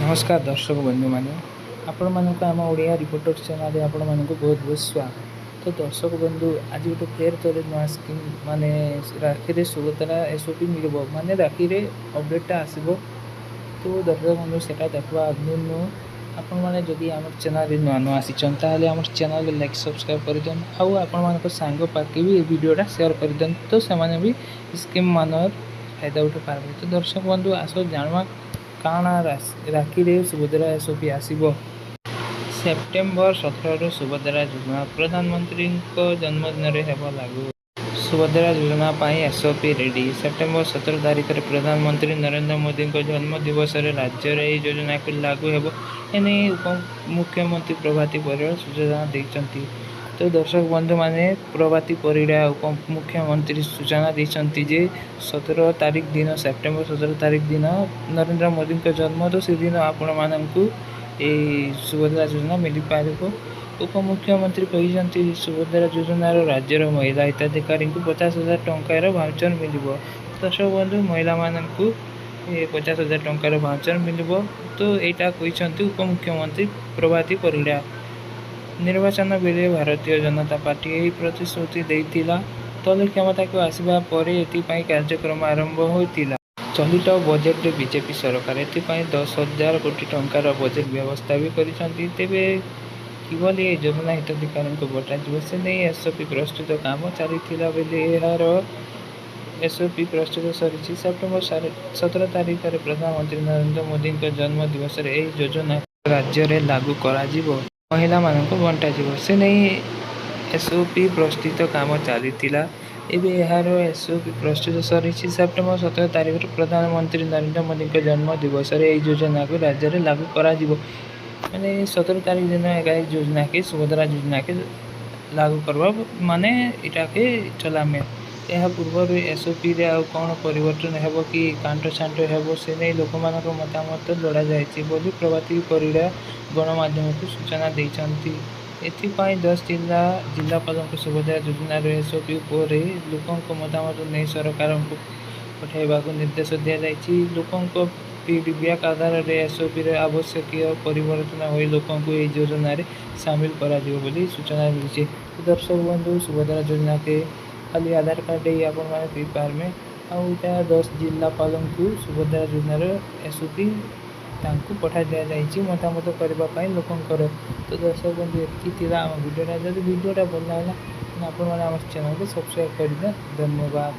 ନମସ୍କାର ଦର୍ଶକ ବନ୍ଧୁମାନେ, ଆପଣମାନଙ୍କୁ ଆମ ଓଡ଼ିଆ ରିପୋର୍ଟର ଚ୍ୟାନେଲରେ ଆପଣମାନଙ୍କୁ ବହୁତ ବହୁତ ସ୍ୱାଗତ। ତ ଦର୍ଶକ ବନ୍ଧୁ, ଆଜି ଗୋଟେ ଫେର୍ ଥରେ ନୂଆ ସ୍କିମ୍, ମାନେ ରାକ୍ଷୀରେ ସୁଭଦ୍ରା ଏସ୍ଓପି ମିଳିବ, ମାନେ ରାକ୍ଷୀରେ ଅପଡ଼େଟ୍ଟା ଆସିବ। ତ ଦର୍ଶକ ବନ୍ଧୁ, ସେଟା ଦେଖିବା ଆଗରୁ ଆପଣମାନେ ଯଦି ଆମ ଚ୍ୟାନେଲରେ ନୂଆ ନୂଆ ଆସିଛନ୍ତି, ତାହେଲେ ଆମ ଚ୍ୟାନେଲରେ ଲାଇକ୍, ସବସ୍କ୍ରାଇବ୍ କରିଦିଅନ୍ତୁ ଆଉ ଆପଣମାନଙ୍କ ସାଙ୍ଗ ପାଖେ ବି ଏ ଭିଡ଼ିଓଟା ସେୟାର କରିଦିଅନ୍ତୁ, ତ ସେମାନେ ବି ସ୍କିମ୍ ମାନର ଫାଇଦା ଉଠେଇ ପାରିବେ। ତ ଦର୍ଶକ ବନ୍ଧୁ, ଆସ ଜାଣିବା କାଣା ରାକ୍ଷୀରେ ସୁଭଦ୍ରା ଏସ୍ଓପି ଆସିବ। ସେପ୍ଟେମ୍ବର 17ରୁ ସୁଭଦ୍ରା ଯୋଜନା ପ୍ରଧାନମନ୍ତ୍ରୀଙ୍କ ଜନ୍ମଦିନରେ ହେବ ଲାଗୁ। ସୁଭଦ୍ରା ଯୋଜନା ପାଇଁ ଏସ୍ଓପି ରେଡି। ସେପ୍ଟେମ୍ବର 17 ତାରିଖରେ ପ୍ରଧାନମନ୍ତ୍ରୀ ନରେନ୍ଦ୍ର ମୋଦିଙ୍କ ଜନ୍ମ ଦିବସରେ ରାଜ୍ୟରେ ଏହି ଯୋଜନାକୁ ଲାଗୁ ହେବ। ଏନେଇ ଉପମୁଖ୍ୟମନ୍ତ୍ରୀ ପ୍ରଭାତୀ ପରିଡ଼ା ସୂଚନା ଦେଇଛନ୍ତି। ତ ଦର୍ଶକ ବନ୍ଧୁମାନେ, ପ୍ରଭାତୀ ପରିଡ଼ା ଉପମୁଖ୍ୟମନ୍ତ୍ରୀ ସୂଚନା ଦେଇଛନ୍ତି ଯେ 17 ତାରିଖ ଦିନ, ସେପ୍ଟେମ୍ବର 17 ତାରିଖ ଦିନ ନରେନ୍ଦ୍ର ମୋଦିଙ୍କ ଜନ୍ମ, ତ ସେଦିନ ଆପଣମାନଙ୍କୁ ଏଇ ସୁଭଦ୍ରା ଯୋଜନା ମିଳିପାରିବ। ଉପମୁଖ୍ୟମନ୍ତ୍ରୀ କହିଛନ୍ତି, ସୁଭଦ୍ରା ଯୋଜନାର ରାଜ୍ୟର ମହିଳା ହିତାଧିକାରୀଙ୍କୁ 50,000 ଟଙ୍କାର ଭାଉଚର ମିଳିବ। ଦର୍ଶକ ବନ୍ଧୁ, ମହିଳାମାନଙ୍କୁ 50,000 ଟଙ୍କାର ଭାଉଚର ମିଳିବ। ତ ଏଇଟା କହିଛନ୍ତି ଉପମୁଖ୍ୟମନ୍ତ୍ରୀ ପ୍ରଭାତୀ ପରିଡ଼ା। ନିର୍ବାଚନ ବେଳେ ଭାରତୀୟ ଜନତା ପାର୍ଟି ଏହି ପ୍ରତିଶ୍ରୁତି ଦେଇଥିଲା। ଦଳ କ୍ଷମତାକୁ ଆସିବା ପରେ ଏଥିପାଇଁ କାର୍ଯ୍ୟକ୍ରମ ଆରମ୍ଭ ହୋଇଥିଲା। ଚଳିତ ବଜେଟରେ ବିଜେପି ସରକାର ଏଥିପାଇଁ 10,000 କୋଟି ଟଙ୍କାର ବଜେଟ ବ୍ୟବସ୍ଥା ବି କରିଛନ୍ତି। ତେବେ କିଭଳି ଏହି ଯୋଜନା ହିତାଧିକାରୀଙ୍କୁ ବଣ୍ଟାଯିବ, ସେ ନେଇ ଏସ୍ଓପି ପ୍ରସ୍ତୁତ କାମ ଚାଲିଥିଲା ବେଳେ ଏହାର ଏସ୍ଓପି ପ୍ରସ୍ତୁତ ସରିଛି। ସେପ୍ଟେମ୍ବର 17 ତାରିଖରେ ପ୍ରଧାନମନ୍ତ୍ରୀ ନରେନ୍ଦ୍ର ମୋଦିଙ୍କ ଜନ୍ମ ଦିବସରେ ଏହି ଯୋଜନା ରାଜ୍ୟରେ ଲାଗୁ କରାଯିବ। ମହିଳାମାନଙ୍କୁ ବଣ୍ଟାଯିବ, ସେ ନେଇ ଏସ୍ଓପି ପ୍ରସ୍ତୁତ କାମ ଚାଲିଥିଲା। ଏବେ ଏହାର ଏସ୍ଓପି ପ୍ରସ୍ତୁତ ସରିଛି। ସେପ୍ଟେମ୍ବର 17 ତାରିଖରେ ପ୍ରଧାନମନ୍ତ୍ରୀ ନରେନ୍ଦ୍ର ମୋଦିଙ୍କ ଜନ୍ମ ଦିବସରେ ଏହି ଯୋଜନାକୁ ରାଜ୍ୟରେ ଲାଗୁ କରାଯିବ। ମାନେ 17 ତାରିଖ ଦିନ ଏକା ଏହି ଯୋଜନାକେ, ସୁଭଦ୍ରା ଯୋଜନାକେ ଲାଗୁ କରବା, ମାନେ ଏଟାକେ ଚଲାମେ। ଏହା ପୂର୍ବରୁ ଏସ୍ଓପିରେ ଆଉ କ'ଣ ପରିବର୍ତ୍ତନ ହେବ କି କାଣ୍ଟଛାଣ୍ଟ ହେବ, ସେ ନେଇ ଲୋକମାନଙ୍କ ମତାମତ ଲୋଡ଼ାଯାଇଛି ବୋଲି ପ୍ରଭାତୀ ପରିଡ଼ା ଗଣମାଧ୍ୟମକୁ ସୂଚନା ଦେଇଛନ୍ତି। ଏଥିପାଇଁ 10 ଜିଲ୍ଲା ଜିଲ୍ଲାପାଳଙ୍କୁ ସୁଭଦ୍ରା ଯୋଜନାର ଏସ୍ଓପି ଉପରେ ଲୋକଙ୍କ ମତାମତ ନେଇ ସରକାରଙ୍କୁ ପଠାଇବାକୁ ନିର୍ଦ୍ଦେଶ ଦିଆଯାଇଛି। ଲୋକଙ୍କ ଫିଡବ୍ୟାକ୍ ଆଧାରରେ ଏସ୍ଓପିରେ ଆବଶ୍ୟକୀୟ ପରିବର୍ତ୍ତନ ହୋଇ ଲୋକଙ୍କୁ ଏହି ଯୋଜନାରେ ସାମିଲ କରାଯିବ ବୋଲି ସୂଚନା ମିଳିଛି। ଦର୍ଶକ ବନ୍ଧୁ, ସୁଭଦ୍ରା ଯୋଜନାକେ ଖାଲି ଆଧାର କାର୍ଡ଼ ଦେଇ ଆପଣମାନେ ପାଇପାରବେ। ଆଉ ଏଇଟା 10 ଜିଲ୍ଲାପାଳଙ୍କୁ ସୁଭଦ୍ରା ଯୋଜନାର ଏସ୍ଓପି ତାଙ୍କୁ ପଠାଇ ଦିଆଯାଇଛି ମତାମତ କରିବା ପାଇଁ ଲୋକଙ୍କର। ତ ଦର୍ଶକ ବନ୍ଧୁ, ଏତିକି ଥିଲା ଆମ ଭିଡ଼ିଓଟା। ଯଦି ଭିଡ଼ିଓଟା ଭଲ ଲାଗିଲା, ଆପଣମାନେ ଆମ ଚ୍ୟାନେଲକୁ ସବସ୍କ୍ରାଇବ୍ କରିବେ। ଧନ୍ୟବାଦ।